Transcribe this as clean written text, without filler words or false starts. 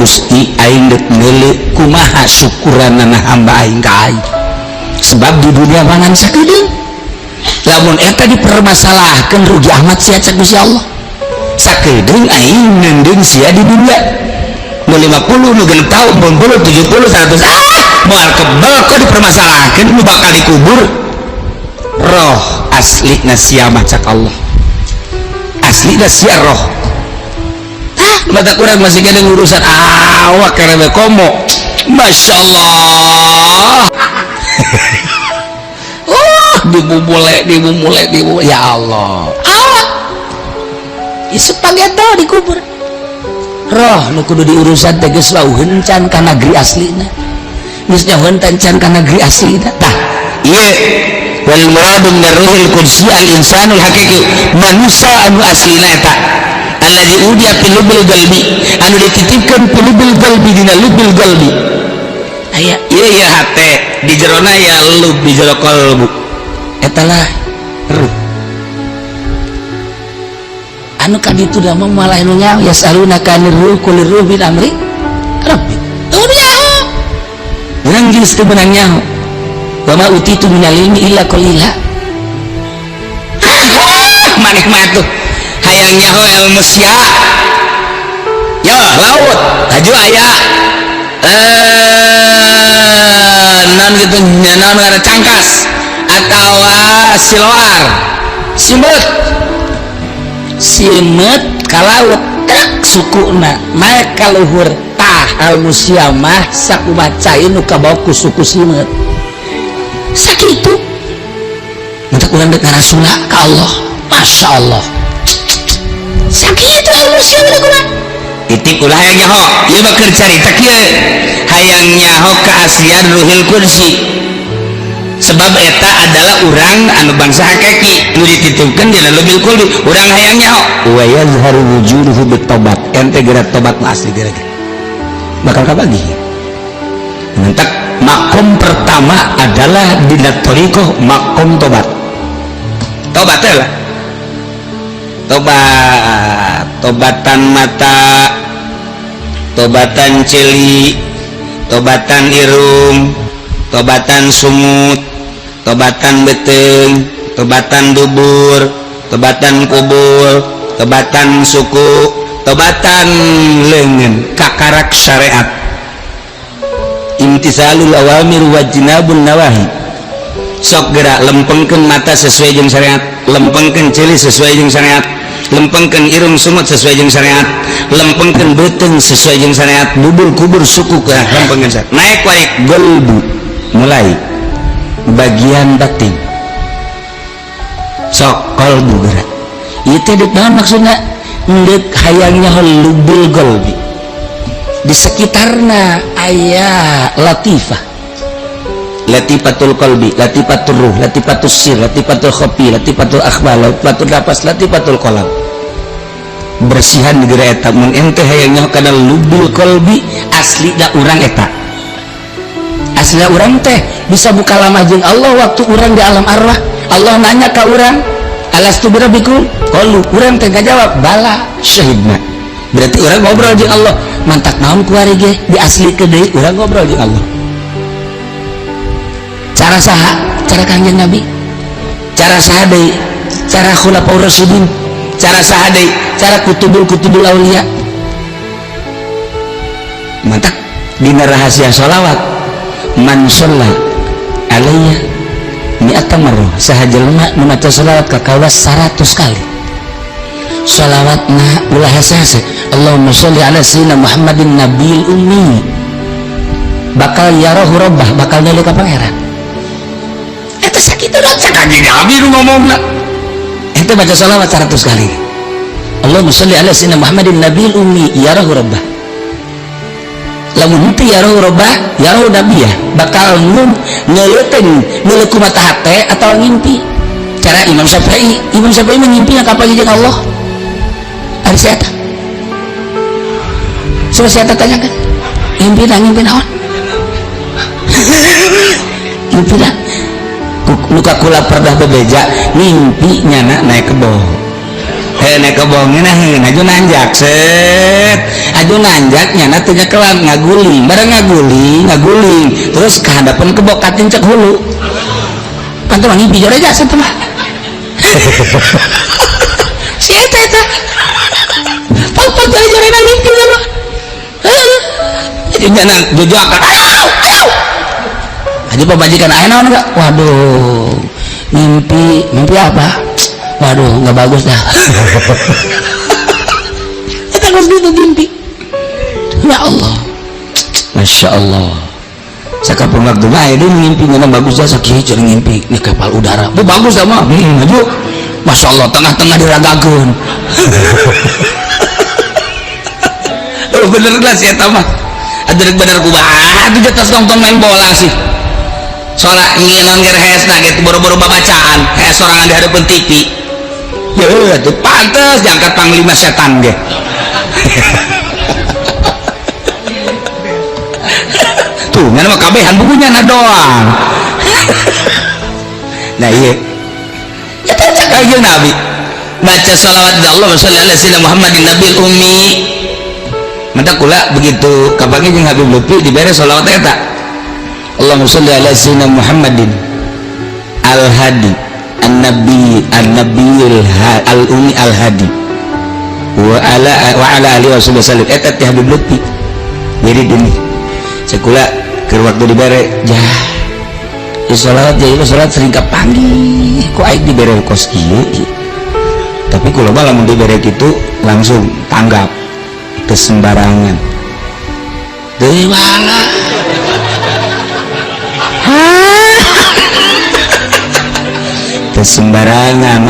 Gusti, aing dek ngeuleuh kumaha syukuranana hamba aing ka aing, sebab di dunia mangan sakedeung. Lamun eta dipermasalahkan, rugi amat sia cek Gusti Allah. Sakedeung aing neundeun sia di dunia, nu 50, nu 60 tahun, 60, 70, 100, ah, moal kebel kok dipermasalahkan. Nu bakal dikubur roh asli sia mah, cak Allah, asli sia roh. Ah, mata kurang masih kena urusan awak karena komo. Masya Allah, oh, dibubule, dibubule, dibubule, ya Allah, awak isuk pageto dikubur. Roh nu kudu diurusan teh geus wauheun can ka negeri aslina, geus nyahoeun can ka negeri aslina. Tah, ieu wal muradu min ruhil qudsi al insanul haqiqi, manusia anu aslina eta alladzi udi'a fi lubil qalbi, anu dititipkeun fi lubil qalbi, dina lubil qalbi aya ieu ya hate, di jerona ya lub, di jero qalbu eta lah ruh anu kaditu da mah. Malah nu nyaho, yasalunaka anir ruh, qulir ruh min amri rabbi. Teu nyaho urang, geus teu beunang nyaho. Wa ma utitu minal ilmi illa qalila. Maneh mah tuh hayang nyaho ilmu sia ya laut laju aya non gitu, non ngaran cangkas atau siloar, simeut, simeut ka laut trek sukuna naik ka luhur. Tah, ilmu sia mah sakumaha cai nu kabawa ku suku simeut, sakitu. Untuk urang dek ngarasula ka Allah, Masya Allah, sakitu ilmu sia mah kumaha. Titip ulah hayang nyaho ieu mah, keur carita kieu, hayang nyaho keaslian ruhil qudsi, sebab eta adalah urang anu bangsa hakiki nu dititipkeun dina lubil qalbi. Urang hayang nyaho wa yazharu wujuduhu bitobat, ente geura tobat nu asli, geura bakal kabagi. Mentak makom pertama adalah dina thoriqoh makom tobat. Tobat lah, tobat, tobatan mata, tobatan celi, tobatan irung, tobatan sungut, tobatan beteng, tobatan dubur, tobatan kubur, tobatan suku, tobatan lengan, kakarak syariat, imtisalul awamir wajnabun nawahi. Sok gerak lempengkeun mata sesuai jeung syariat, lempengkeun ceuli sesuai jeung syariat, lempengkeun irung sungut sesuai jeung syariat, lempengkeun beuteung sesuai jeung syariat, dubur, kubur, suku ke lempengkeun syariat, naik wae golbu, mulai bagian batin. Sok kolbu gerak ieu teh deuk naon maksudna? Deuk hayangnya lubil golbi, di sekitarna aya latifah, latifatul qalbi, latifatul ruh, latifatul sir, latifatul khafi, latifatul akhbar, latifatul nafas, latifatul qalam. Bersihan di geura eta. Mun ente hayangnya kana lubil qalbi, asli da urang eta, asli da urang teh bisa buka lama jeung Allah. Waktu urang di alam arwah, Allah nanya ka urang, alastu birabbikum, qalu, urang teh ngajawab, bala syahidna. Berarti urang ngobrol jeung Allah. Mantak naon kuari ge diasli ke deui urang ngobrol jeung Allah. Cara saha? Cara Kangjeng Nabi. Cara saha deui? Cara khulafaur rasyidin. Cara saha deui? Cara kutubul kutubul aulia. Mantak dina rahasia sholawat, man sholla alayya mi'ata marrah, saha jelema nu maca sholawat ka kaula 100 kali, sholawatna ulah hese-hese, Allahumma sholli ala sayyidina Muhammadin nabiyil ummi, bakal yarahu rabbah, bakal nyali ka Pangeran. Eta sakitu doang cak Kanjeng Nabi nu ngomongna. Ente baca sholawat 100 kali, Allahumma sholli ala sayyidina Muhammadin nabiyil ummi yarahu rabbah, lamun henteu yarahu rabbah, yarahu nabiyah, bakal ngeleuteun ngeuleuh ku mata hate atau ngimpi. Cara Imam Syafi'i, Imam Syafi'i mengimpi kapan jeung Allah. Ari si eta, coba si eta tanyakan, ngimpi dah, ngimpi naon, ngimpi dah luka kula pernah bebeja ngimpi nyana naik kebo. Naik kebo ngeunaheun aju nanjak set. Aju nanjak nyana teu nyekelan ngaguling, bareng ngaguling, ngaguling terus ke hadapan kebo katincek hulu. Pan teh ngimpi jore jasa teh mah. Si eta eta. Pang-pang teh jore ngimpi mah. Heeh. Jadi nyana jojoakan ayo, ayo. Aja pamajikan aya naon enggak? Waduh, mimpi, mimpi apa? Waduh, nggak bagus dah. Eta geus gitu mimpi. Ya Allah. Masya Allah. Sakapun waktu mah aya deui mimpi ngeunah bagus dah sakieu jeung ngimpi nih kapal udara. Bu bagus dah mah. Maju. Masya Allah tengah-tengah diragakeun. Oh bener lah si eta mah. Atuh bener kumaha atuh tos nonton main bola sih. Soalnya nginon ger hesna gitu boro-boro babacaan, hes sorangan di hadapan TV. Ya atuh pantes diangkat panglima setan ge. Tuh, ngan mah kabehan bukunya na doang. Nah iya. Ya teh cek aja Nabi. Baca sholawat Allahumma sholli ala sayyidina Muhammadin nabil ummi. Mata kula begitu kapanggih jeung Habib Lutfi dibere sholawat eta. Allahumma sholli ala sayyidina Muhammadin al-hadi an-nabi an-nabiyil al-ummi al-hadi wa ala alihi wasallam eta teh Habib Lutfi. Jadi dini sekula keur waktu dibere jah ya sholawat ya sholawat sering kapanggih ku aing dibere kos kieu. Tapi kula mah lamun dibere kitu langsung tanggap teu sembarangan. Deui wala. Teu sembarangan.